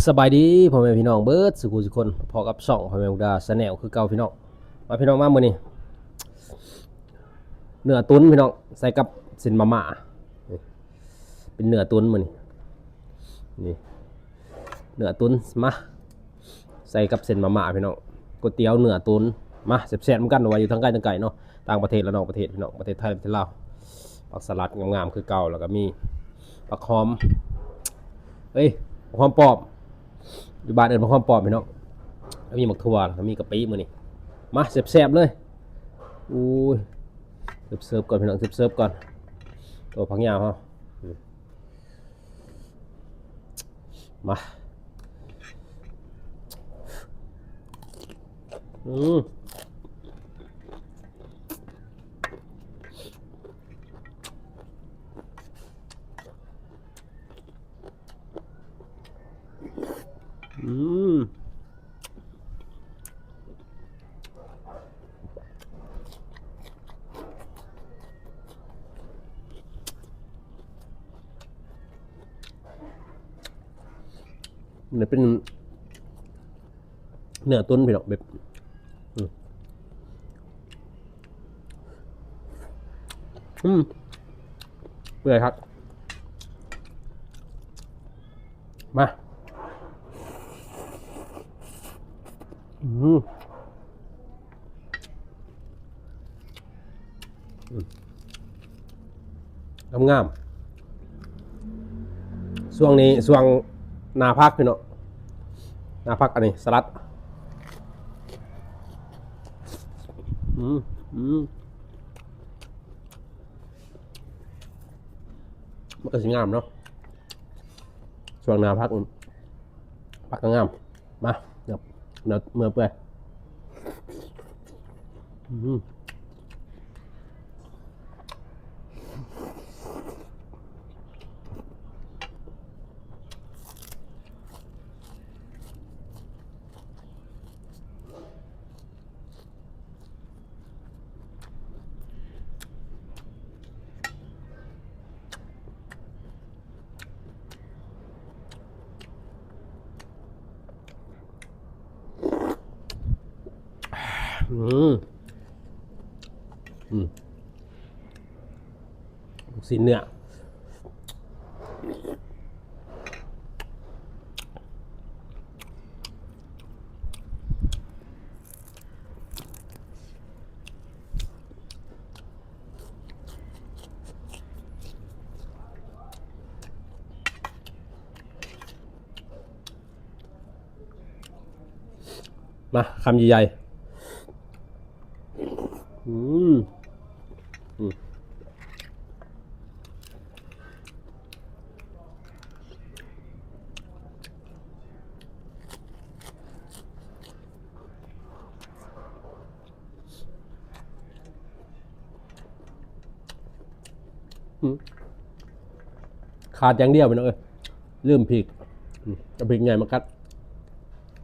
ສະບາຍດີພໍ່ແມ່ພີ່ນ້ອງເບິດສູ່ຜູ້ສູ່ຄົນ ພໍ້ກັບຊ່ອງພໍ່ແມ່ມຸກດາ Channel ຄືເກົ່າພີ່ນ້ອງ. ມາພີ່ນ້ອງມາ ມື້ນີ້ເນື້ອຕຸ໋ນພີ່ນ້ອງ ໃສ່ກັບເສັ້ນມາມ່າ ເປັນເນື້ອຕຸ໋ນມື້ນີ້ ນີ້ ເນື້ອຕຸ໋ນ ມາ ໃສ່ກັບເສັ້ນມາມ່າພີ່ນ້ອງ ກ໋ວຍຕຽວເນື້ອຕຸ໋ນ. ມາແຊບໆນຳກັນ ວ່າຢູ່ທາງໄກທາງໄກເນາະ ຕ່າງປະເທດ ແລະ ນອກປະເທດພີ່ນ້ອງ ປະເທດໄທ ປະເທດລາວ. ຜັກສະຫຼັດງາມໆຄືເກົ່າ ແລ້ວກໍມີຜັກຫອມ ເອີຍ ຜັກຫອມປ້ອມ ຢູ່ບ້ານເອີ້ນຜັກຫອມປ້ອມພີ່ນ້ອງ ແລ້ວມີໝາກຖົ່ວ ແລ້ວກໍມີກະປິມື້ນີ້. ມາແຊບໆເລີຍ. ໂອ້ຍ ເສີບໆກ່ອນພີ່ນ້ອງ ເສີບໆກ່ອນ ໂຕຜັກຍາວເຮົາ. ມາ ອືມ ອືມ. ມັນເປັນເນື້ອຕຸ໋ນພີ່ນ້ອງ ແບບ ອືມ ອືມ ເປື່ອຍຄັກ. ມາ ອືມ ອືມ ງາມໆ. ຊ່ວງນີ້ຊ່ວງໜ້າຜັກພີ່ນ້ອງ ໜ້າຜັກ ອັນນີ້ສະຫຼັດ. ອືມ ອືມ ມັນກໍຊິງາມເນາະ ຊ່ວງໜ້າຜັກ ຜັກກໍງາມ. ມາ ດຽວເມືອເປື່ອຍ. ອືມ ອືມ ອືມ ລູກຊີ້ນເນື້ອ. ມາ ຄຳໃຫຍ່ໆ. ອືມ ອືມ ອືມ ຂາດຢ່າງດຽວພີ່ນ້ອງເອີຍ ລືມພິກ ອືມ ເອົາພິກໃຫຍ່ມາກັດ.